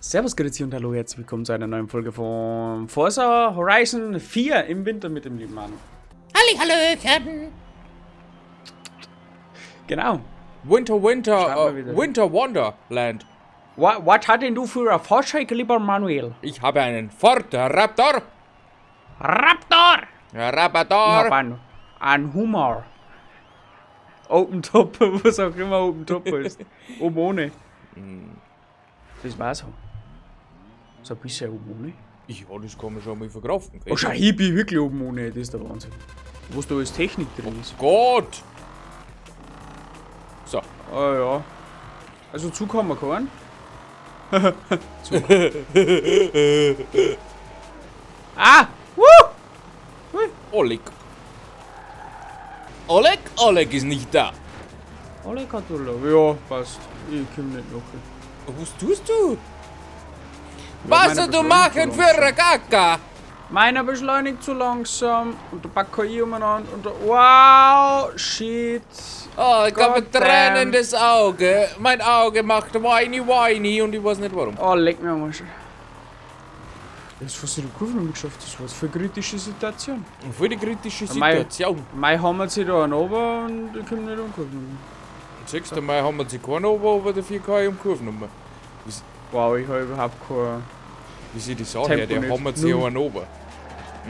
Servus, Grüezi und hallo, herzlich willkommen zu einer neuen Folge von Forza Horizon 4 im Winter mit dem lieben Manu. Halli, Hallöchen! Genau. Winter, Winter, Schauen wir wieder. Winter Wonderland. Was hat denn du für ein Fahrzeug, lieber Manuel? Ich habe einen Ford Raptor. Raptor! Ich Raptor. hab einen Hummer. Open Top, was auch immer Open Top ist. Oben ohne. Das war so. So ein bisschen oben ohne. Ja, das kann man schon mal verkraften. Oh, schau, ich bin wirklich oben ohne, das ist der Wahnsinn. Was da alles Technik drin ist. Gott! So. Ah ja. Also Zug haben wir keinen. Zug. Ah! Woo! Hui. Oleg. Oleg? Oleg ist nicht da. Oleg hat Urlaub. Ja, passt. Ich komm nicht nach. Was tust du? Ja, Was meiner du beschleunigt machen zu für langsam. eine Kacke? Meiner beschleunigt zu langsam. Und der packt KI umeinander. Und der. Wow! Shit! Oh, ich habe ein Gott damn. tränendes Auge. Mein Auge macht whiny whiny und ich weiß nicht warum. Oh, leck mir am Arsch. Ich hab's fast in die Kurve noch nicht geschafft. Das war voll kritische Situation. Voll die kritische Mei. Situation. Mei hammert sich da einen runter und ich komm nicht um Kurven. Siehst du, mal haben wir sich keinen oben, aber dafür kann ich um Kurven Wow, ich hab überhaupt kein. Wie sie das anhört, Tempo der nicht. hammert sich Null. einen oben.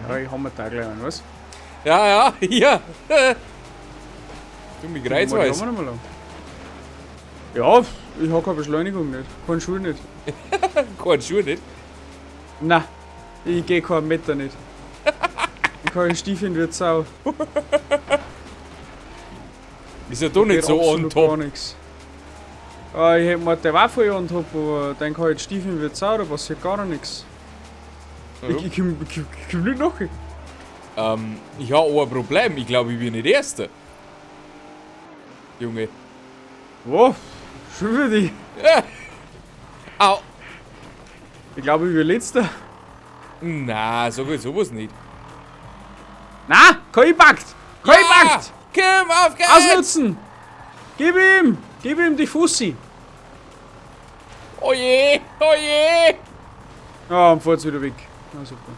Ja, ich hammer da gleich einen, was? Ja, ja, ja. Du, mich reizt Mal, die alles. haben wir noch mal lang. Ja, ich hab keine Beschleunigung nicht. Keinen Schuh nicht. Kein Schuh nicht. Na, ich geh keinen Meter nicht. Ich kann Stiefeln wird sau. Ist ja doch nicht Geht so on absolut top. Gar nix. Ah, ich hätt mir, der war voll on top, aber dann kann ich Stiefeln wird sau, da passiert gar nichts. Ja. Ich komm nicht nach. Ich habe auch ein Problem. Ich glaube, ich bin nicht Erster. Junge. Wow, schön für dich. Ja. Au. Ich glaube, ich bin Letzter. Na, sag ich sowas nicht. Na, KI packt! KI packt! Kim, auf geht's! Ausnutzen! Gib ihm! Gib ihm die Fussi! Oh je, oh je! Ja, und fahrt's wieder weg. Na super.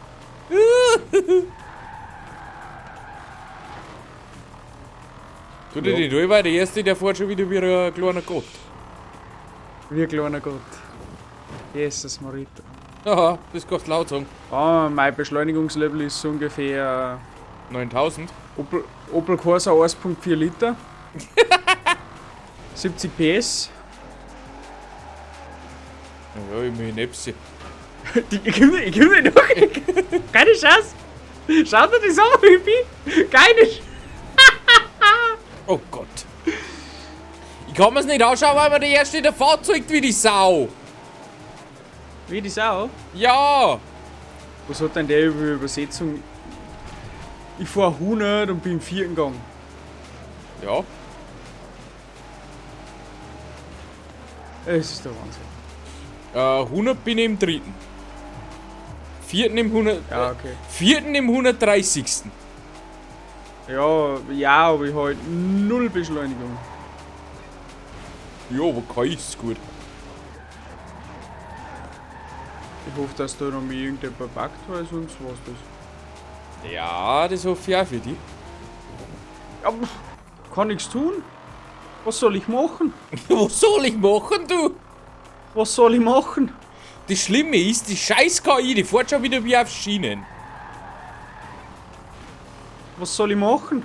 Tu dir nicht weil der Erste, der fährt schon wieder wie ein kleiner Gott. Wie ein kleiner Gott. Jesus Marita. Aha, das kannst du laut sagen. Ah, mein Beschleunigungslevel ist so ungefähr 9000. Opel Corsa 1.4 Liter. 70 PS. Ja, immerhin Epsi. Ich komm nicht nach. Keine Chance. Schau dir das an, wie ich bin. Keine Chance. Oh Gott. Ich kann mir's nicht anschauen, weil mir der Erste der Fahrt zeigt wie die Sau. Wie die Sau? Ja. Was hat denn der über Übersetzung? Ich fahr 100 und bin im vierten Gang. Ja. Es ist der Wahnsinn. 100 bin ich im dritten. Vierten im 100. Ja, okay. Vierten im 130. Ja, ja, aber ich hab halt null Beschleunigung. Ja, aber KI ist gut. Ich hoffe, dass da noch mal irgendjemand packt, weil sonst war's das. Ja, das hoffe ich auch für dich. Ja, pff, kann nichts tun. Was soll ich machen? Was soll ich machen, du? Was soll ich machen? Das Schlimme ist, die scheiß KI, die fährt schon wieder wie auf Schienen. Was soll ich machen?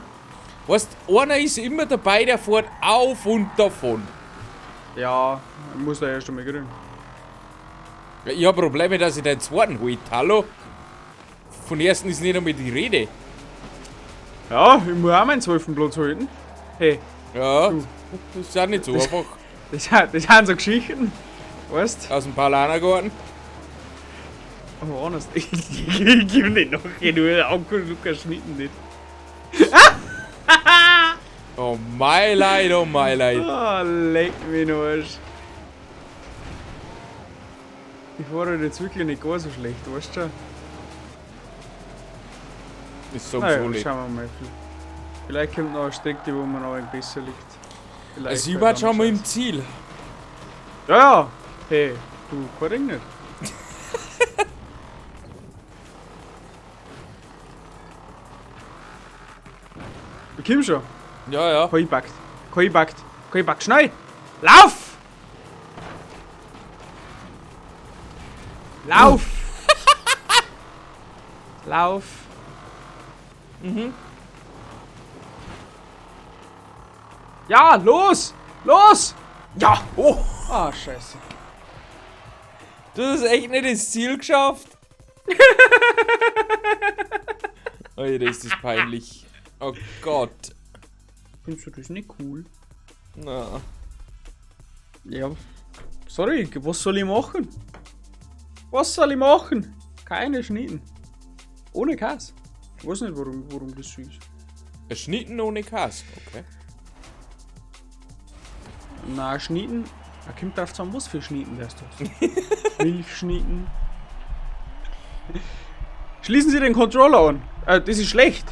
Weißt, einer ist immer dabei, der fährt auf und davon. Ja, ich muss da erst einmal kriegen. Ja, ich hab Probleme, dass ich den zweiten holt. Hallo? Von ersten ist nicht einmal die Rede. Ja, ich muss auch meinen 12. Platz halten. Hey, Ja, Du. das ist auch nicht so einfach. das sind so Geschichten. Weißt? Aus dem Paulanergarten. Aber anders. Ich geb nicht nach, ich nur angucken, Lukas schnitten nicht. Oh my leid, oh my leid. Oh, leck mich noch Arsch. Ich war halt jetzt wirklich nicht gar so schlecht, weißt du schon? Ist so Naja, so schauen wir mal. Vielleicht kommt noch eine Strecke, wo man noch ein bisschen besser liegt. Vielleicht Also ich halt war schon mal anders. im Ziel. Ja, ja. Hey, du, kein Ding nicht. Ich komm schon. Ja, ja. Kein Impact. Kein Impact. Kein Impact. Schnell! Lauf! Lauf! Lauf! Mhm. Ja, los! Los! Ja! Oh! Ah, scheiße. Du hast echt nicht ins Ziel geschafft. Alter, ist das peinlich. Oh Gott. Findest du das nicht cool? Na. Ja. Sorry, was soll ich machen? Was soll ich machen? Keine Schnitten. Ohne Käse. Ich weiß nicht, warum das so ist. Ein Schnitten ohne Käse, okay. Na, Schnitten. Da kommt drauf zusammen, was für Schnitten das das. Milchschnitten. Schließen Sie den Controller an. Das ist schlecht.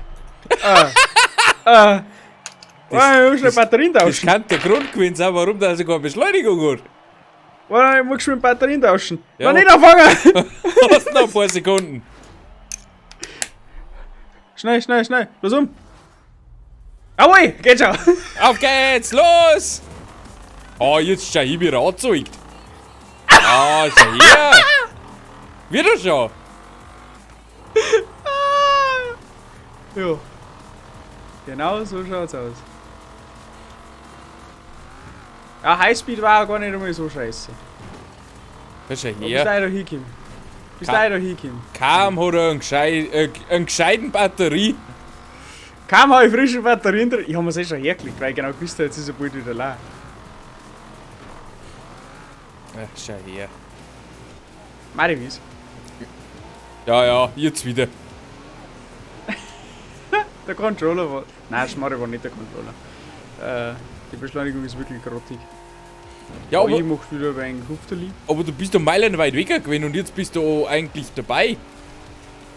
Ich muss schnell Batterien Das tauschen. kann der Grund gewesen sein, warum da sogar Beschleunigung hat. Warte, ich muss schnell Batterien tauschen. Ja. Noch nicht anfangen! Hast noch ein paar Sekunden. Schnell, schnell, schnell. Los um. Jawohl, geht schon. Auf geht's, los! Oh, jetzt schau ich, wie er angezeigt. Ah, schau her. Wieder schon. Ja. Genau so schaut's aus. Ja, Highspeed war auch gar nicht einmal so scheiße. Schau Bist her. du da hingekommen? Bist du da hingekommen? Kaum hat er einen gescheiten Batterie. Kaum habe ich frische Batterien drin. Ich habe mir's eh schon hergelegt, weil ich genau gewusst habe, jetzt ist er bald wieder leer. Ach, schau her. Mari, wie's? Ja, ja, jetzt wieder. Der Controller war. Nein, Schmarre war nicht der Controller. Die Beschleunigung ist wirklich grottig. Ja, aber ich aber, mach wieder ein Hufterli. aber du bist doch meilenweit weg gewesen und jetzt bist du eigentlich dabei.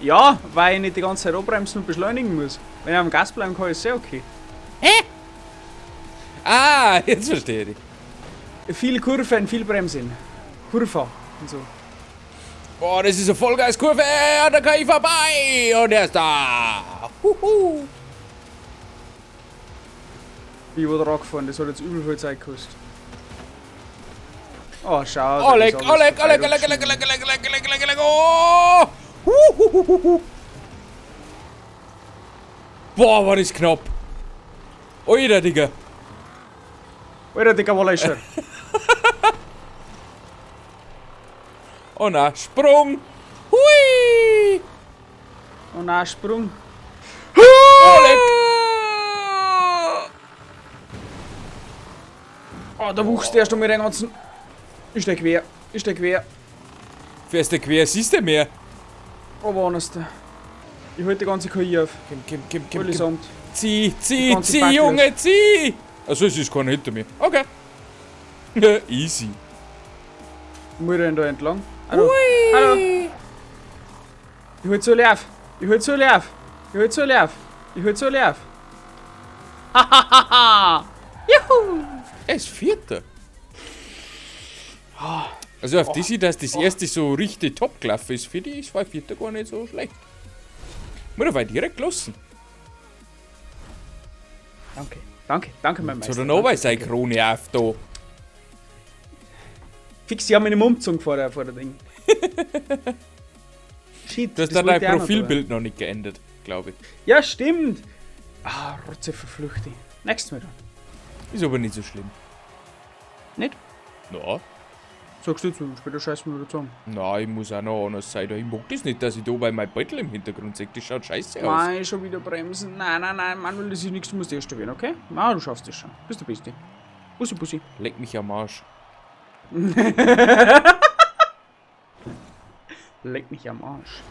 Ja, weil ich nicht die ganze Zeit abbremsen und beschleunigen muss. Wenn ich am Gas bleiben kann, ist sehr okay. Hä? Ah, jetzt verstehe ich. Viel Kurven, viel Bremsen. Kurve und so. Boah, das ist eine Vollgaskurve, da kann ich vorbei und er ist da. Huhu. Ich war da gefahren, das hat jetzt übel viel Zeit gekostet. Oh, schau. Oh, leck, oh, leck, oh, leck, oh, leck, oh, leck, oh, leck, oh, leck, oh, leck, oh, leck, oh. Huhuhuhu. Boah, war das knapp. Alter, Digga. Alter, Digga, war schon. Oh na, Sprung. Hui. Oh na, Sprung. Oh, leck. Oh, da wuchst du erst einmal den ganzen. Ich steh quer, ich steh quer. Fährst du quer, siehst du mehr? Aber anders. Ich halte die ganze KI auf. Komm, komm, komm, komm, komm. Allesamt. Zieh, Die zieh, ganze zieh, Backe Junge, zieh! Achso, es ist keiner hinter mir. Okay. Easy. Muss ich denn da entlang? Hallo. Hallo. Ich hol zu auf. Ich hol zu auf. Ich hol zu auf. Ich hol zu auf. Hahaha. Juhu. Er ist Vierter. Also auf das, dass das erste so richtig top gelaufen ist, finde ich, ist war Vierter gar nicht so schlecht. Muss aber direkt gelassen. Danke. Danke, danke, mein Jetzt Meister. hat er noch mal seine Krone auf da. Fix, ich hab meine Umzug vor der Ding. Shit, Du hast das dann wollte dein ich auch noch Profilbild noch nicht geändert, glaube ich. tun. Ja, stimmt. Ah, Rotze verfluchte. Nächstes Mal dann. Ist aber nicht so schlimm. Nicht? Na, Sagst du zu, später scheißen wir wieder zusammen. na, ich muss auch noch anders sein. Ich mag das nicht, dass ich da bei meinem Beutel im Hintergrund sehe. Das schaut scheiße aus. Nein, schon wieder bremsen. Nein, nein, nein, Manuel, das ist nichts, du musst erster werden, okay? Na, du schaffst das schon. Bist du Beste. Bussi, Bussi. Leck mich am Arsch. Leck mich am Arsch.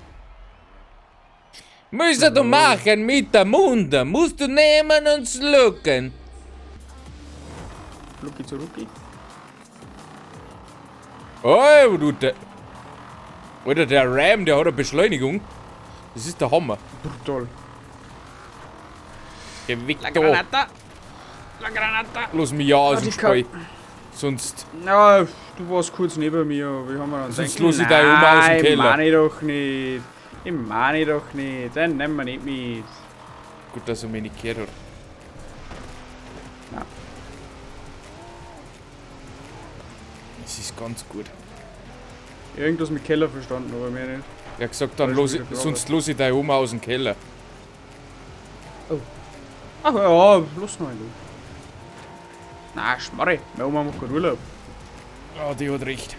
Müsst du machen mit der Munde. Musst du nehmen und schlucken. Lucky zu Rucki. Oh, du, der... Alter, der Ram, der hat eine Beschleunigung. Das ist der Hammer. Brutal. Geh weg La da. Granata. La Granata. Lass mich ja aus dem die Ka- Spiel. Sonst... Ja, du warst kurz neben mir, aber ich hab mir dann Sonst gedacht, lass ich deine Oma aus dem Nein, Keller. meine ich doch nicht. Ich meine doch nicht. Den nehmen wir nicht mit. Gut, dass er mich nicht gehört hat. ganz gut. Irgendwas mit Keller verstanden, aber mehr nicht. Er hat gesagt, dann Da ist los wieder ich, Frage. sonst los ich deine Oma aus dem Keller. Ach ja, lass noch einen. Du. Na, Schmarre, meine Oma macht gerade Urlaub. Ah, die hat recht.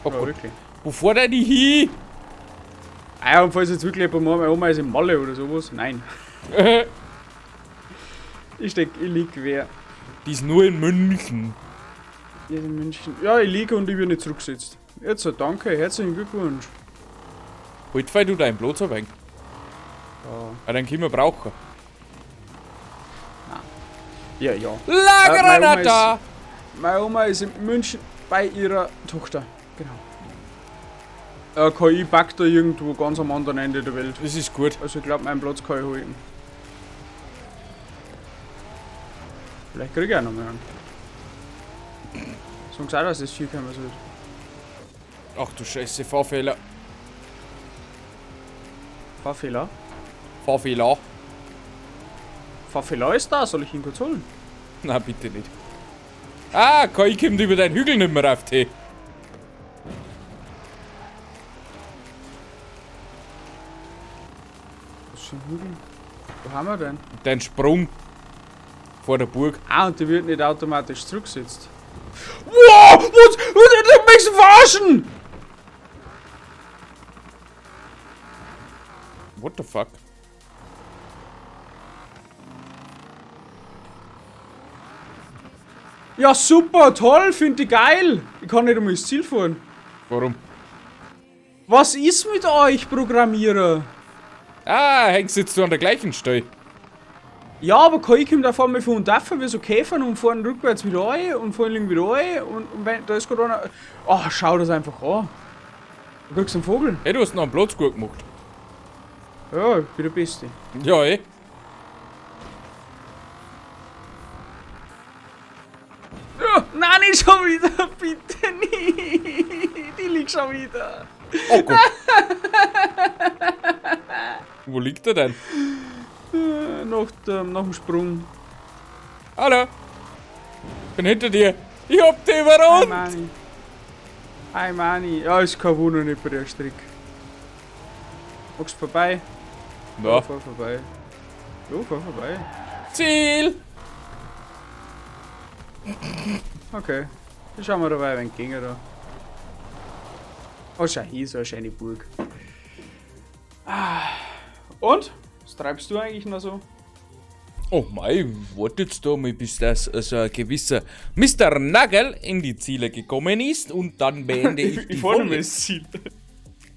Oh Ja, Gott, wirklich. wo fährt er die hin? Ah ja, und falls jetzt wirklich jemand meint, meine Oma ist in Malle oder sowas. Nein. Ich steck, ich lieg quer. Die ist nur in München. Die ist in München. Ja, ich liege und ich werde nicht zurückgesetzt. Jetzt, danke, herzlichen Glückwunsch. Halt, weil du deinen Platz ein wenig. Ja, Weil den können wir brauchen. ja. Ja. La Meine Oma Granata! Meine Oma ist in München bei ihrer Tochter. Genau. KI backt da irgendwo ganz am anderen Ende der Welt. Das ist gut. Also ich glaube, meinen Platz kann ich halten. Vielleicht kriege ich auch noch mal einen. Sagen sie auch, dass das viel kommen soll. Ach du Scheiße, Fahrfehler. Fahrfehler? Fahrfehler. Fahrfehler ist da, soll ich ihn kurz holen? Na bitte nicht. Ah, KI kommt über deinen Hügel nicht mehr auf die. Was ist für ein Hügel? Wo haben wir denn? Dein Sprung vor der Burg. Ah, und die wird nicht automatisch zurückgesetzt. Wow, was? Du möchtest verarschen! What the fuck? Ja, super, toll, finde ich geil. Ich kann nicht einmal ins Ziel fahren. Warum? Was ist mit euch, Programmierer? Ah, hängst jetzt du an der gleichen Stelle. Ja, aber KI kommt auf einmal von unten wie so Käfern und fahren rückwärts wieder rein und fahren links wieder rein und wenn, da ist gerade einer. Oh, schau das einfach an. Du kriegst einen Vogel. Hey, du hast noch einen Platz gut gemacht. Ja, ich bin der Beste. Ja, eh. Ja, nein, nicht schon wieder, bitte nicht. Die liegt schon wieder. Oh Gott. Wo liegt er denn? Nach dem Sprung. Hallo. Bin hinter dir. Ich hab dich überrollt. Hi, Mani. Hi, Mani. Ja, ist kein Wunder nicht bei der Strick. Magst du vorbei? Na. Ja, fahr vorbei. Ja, fahr vorbei. Ziel. Okay. Dann schauen wir dabei, wenn ginge da. Oh, schau hier, so eine schöne Burg. Ah. Und? Was treibst du eigentlich noch so? Oh mei, warte jetzt da mal, bis das so ein gewisser Mr. Nagel in die Ziele gekommen ist und dann beende ich die Folge. ins Ziel.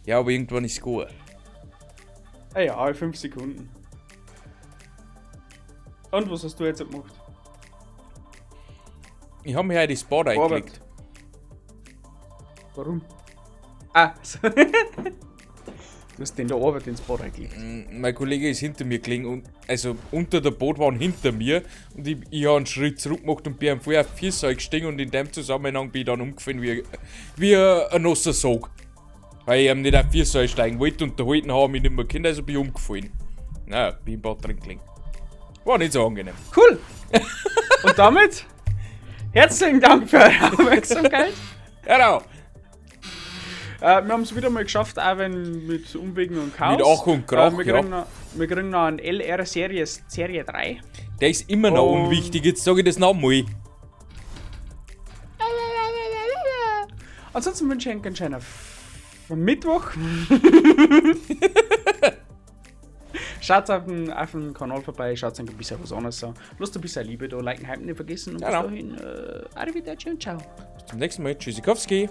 Ja, aber irgendwann ist gut. Ah ja, 5 Sekunden. Und was hast du jetzt gemacht? Ich habe mir heute das Bad eingelegt. Warum? Ah, so. Du hast in der Arbeit ins Bad eingelegt. Mein Kollege ist hinter mir gelegen und also unter der Boot waren hinter mir und ich habe einen Schritt zurück gemacht und bin ihm voll auf die Füße gestiegen und in dem Zusammenhang bin ich dann umgefallen wie ein nasser Sack. Weil ich ihm nicht auf die Füße steigen wollte und da halten habe ich mich nicht mehr können, also bin ich umgefallen. Na, bin im Bad drin gelegen. War nicht so angenehm. Cool! Und damit herzlichen Dank für eure Aufmerksamkeit. Genau. Wir haben es wieder mal geschafft, auch wenn mit Umwegen und Chaos. Mit Ach und Krach, wir ja. kriegen noch einen LR Serie 3. Der ist immer noch Und- unwichtig, jetzt sage ich das nochmal. Ansonsten wünsche ich einen ganz schönen Mittwoch. Schaut auf den Kanal vorbei, schaut ein bisschen was anderes an. Lasst ein bisschen Liebe da, liken, hypen nicht vergessen. Und Genau. bis dahin, arrivederci und ciao. Bis zum nächsten Mal. Tschüssikowski.